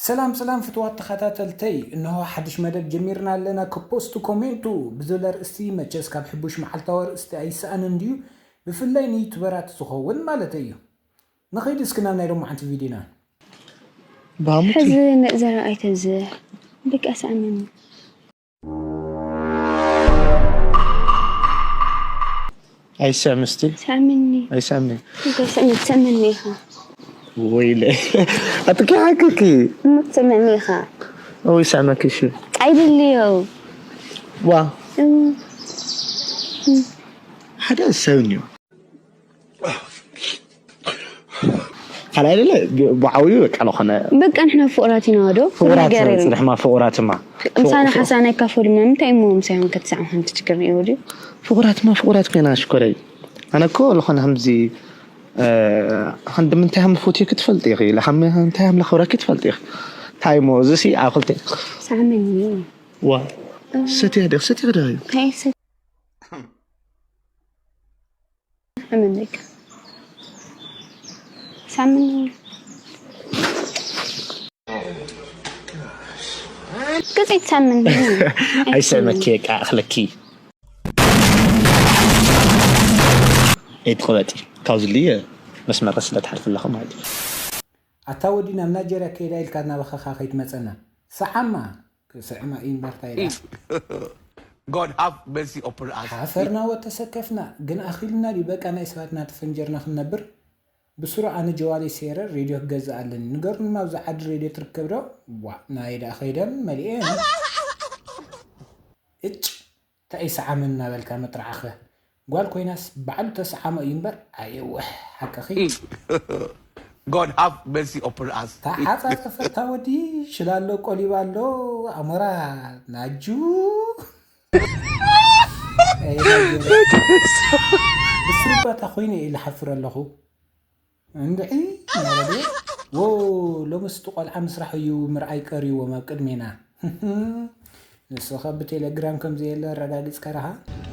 ሰላም ሰላም ፍትዋት ተኸታተልተይ፣ እንሆ ሓድሽ መደብ ጀሚርና ኣለና። ከፖስት ኮሜንቱ ብዝብል ኣርእስቲ፣ መቸስ ካብ ሕቡሽ መዓልታዊ ኣርእስቲ ኣይሰኣንን ድዩ? ብፍላይ ንዩቱበራት ዝኸውን ማለት እዩ። ንኸይድ እስኪ ናብ ናይ ሎማዓንቲ ቪዲዮና። ባሙቲ ሕዚ ንእዘራ ኣይተዝህ በቃ ስኣመኒ ኣይሰምስቲ ስኣመኒ ኣይሰሚ በቃ ስኣመኒ ትሰመኒ ኢኻ ወይለ ኣትኪ ሓክኪ እሞ ትሰመኒ ኢኻ ወይ ሰመኪ ሽ ኣይደልዮ ዋ እም፣ ሓደ ሰብ እዩ ካልኣይ ደለ ብዓብዩ በቃ ለኾነ በቃ ንሕና ፍቑራት ኢና ዶ ፍቑራት ነገር የለን። ፅንሕማ ፍቑራትማ ምሳና ሓሳና ይካፈሉና ምንታይ እሞ ምሳዮም ክትሳዕ ሓንቲ ችግር ነይሩ ድዩ ፍቑራትማ ፍቑራት ኮይና ሽኮረይ ኣነ እኮ ለኾነ ከምዚ ከምዚ ምንታይ ከም ዝፈትዮ ክትፈልጥ ኢኺ ለከም እንታይ ከም ለኽብረኪ ትፈልጥ ኢኺ እንታይ እሞ እዚ ሲ ኣብ ክልተ ሳዕመኒ ዋ ሰትያ ዲኺ ሰትያ ዲኺ ከይሰ ኣመለካ ሳምኒ ክፅኢት ሳምኒ ኣይሰመኪ በቃ ኣኽለኪ ኣይትቕበጢ ካብ ዝልየ መስመር ስለ ትሓልፍ ኣለኹ ማለት እዩ ኣታ ወዲ ናብ ናይጀርያ ከይዳ ኢልካ እናበኸኻ ከይትመፀና ሰዓማ ክስዕማ እዩ እምበርታ ኢላ God have mercy upon us. ሓፈርና ወተሰከፍና ግን ኣኺልና ድዩ በቃ ናይ ሰባት እናተፈንጀርና ክንነብር ብስሩ ኣነ ጀዋሊ ሴረ ሬድዮ ክገዝእ ኣለኒ ንገሩን ኣብዚ ዓዲ ሬድዮ ትርከብ ዶ ዋ ናይ ደኣ ኸይደን መሊኤን እጭ እንታይ ሰዓመ እናበልካ መጥራዕኸ ጓል ኮይናስ ባዕሉ ተሰዓሞ እዩ እምበር ኣየወ ሓቅኺ God have mercy upon us. ተዓፃፀፈታ ወዲ ሽላሎ ቆሊባ ኣሎ ኣሞራ ናጁ ብስርባታ ኮይነ እዩ ዝሓፍር ኣለኹ እንድዒ ወ ሎምስ እቲ ቆልዓ ምስራሕ እዩ ምርኣይ ቀርይዎም ኣብ ቅድሜና ንስኸ ብቴሌግራም ከምዘየለ ኣረጋጊፅካ ረኻ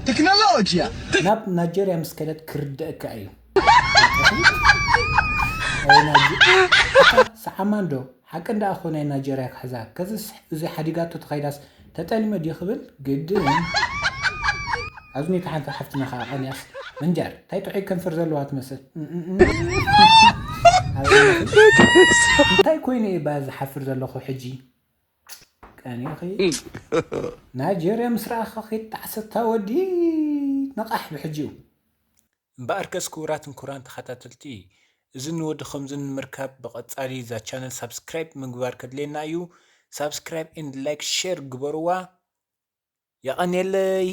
ቴክኖሎጂያ ናብ ናይጀርያ ምስ ከደት ክርደእካ እዩ ሰዓማን ዶ ሓቂ እንዳ ኣኾ ናይ ናይጀርያ ክሕዛ ከዚ እዚ ሓዲጋቶ ተኸይዳስ ተጠሊመ ድዩ ክብል ግድን ኣብዚ ኔታ ሓንቲ ሓፍትና ከዓ ቀንያስ ምንጃር እንታይ ጥዑይ ከንፈር ዘለዋ ትመስል እንታይ ኮይኑ እዩ ባ ዝሓፍር ዘለኹ ሕጂ ቀኒኺ ናይጀርያ ምስ ረኣኻ ከይተዓሰታ ወዲ ነቓሕ ብሕጂኡ እምበኣርከስ ክቡራትን ክቡራን ተኸታተልቲ እዚ ንወዲ ከምዚ ንምርካብ ብቐጻሊ እዛ ቻነል ሳብስክራይብ ምግባር ከድልየና እዩ ሳብስክራይብ ኤንድ ላይክ ሼር ግበርዋ የቐንየለይ